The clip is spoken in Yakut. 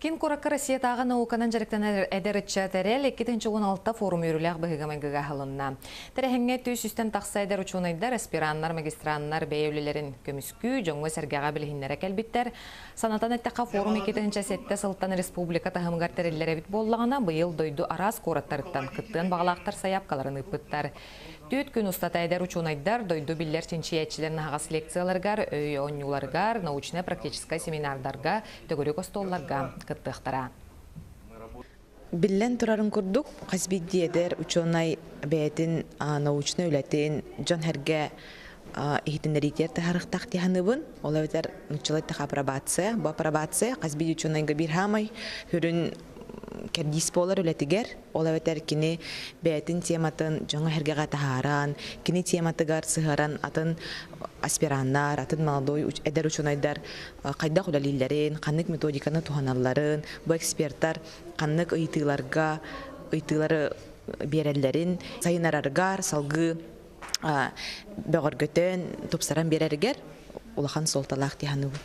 Киин куоракка Россиятааҕы науканан дьарыктанар эдэр ыччат Эрэл 2016 форум үөрүүлээх быһыыга-майгыга аһылынна. Тэрээһиҥҥэ 300-тэн тахса эдэр учуонайдар, аспираннар, магистраннар бэйэ үлэлэрин көмүскүү, дьоҥҥо-сэргэҕэ билиһиннэрэ кэлбиттэр. Санатан эттэххэ, форум 2007 сылтан республика таһымыгар тэриллэр эбит буоллаҕына, быйыл дойду араас куораттарыттан кыттыан баҕалаахтар сайаапкаларын ыыппыттар. Түөрт күн устата эдэр учуонайдар дойду биллэр чинчийээччилэрин аһаҕас лекцияларыгар, өй оонньууларыгар, научнай-практическай семинардарга, төгүрүк остуолларга кыттыахтара. Биллэн турарын курдук, хас биирдии эдэр учуонай бэйэтин научнай үлэтин дьон-сэргэ иһитиннэриитигэр таһаарыахтаах дии саныыбын. Ол эбэтэр нууччалыы эттэххэ апробация. Бу апробация хас биирдии учуонайга биир саамай сүрүн кэрдиис буолар үлэтигэр. Ол эбэтэр кини бэйэтин тематын дьоҥҥо-сэргэҕэ таһааран, кини тематыгар сыһыаран атын аспираннар, атын молодой эдэр учуонайдар хайдах үлэлииллэрин, ханнык методиканы туһаналларын, бу экспертар ханнык ыйытыыларга ыйытыылары биэрэллэрин сайыннарарыгар, салгыы бөҕөргөтөн, тупсаран биэрэригэр улахан суолталаах дии саныыбын.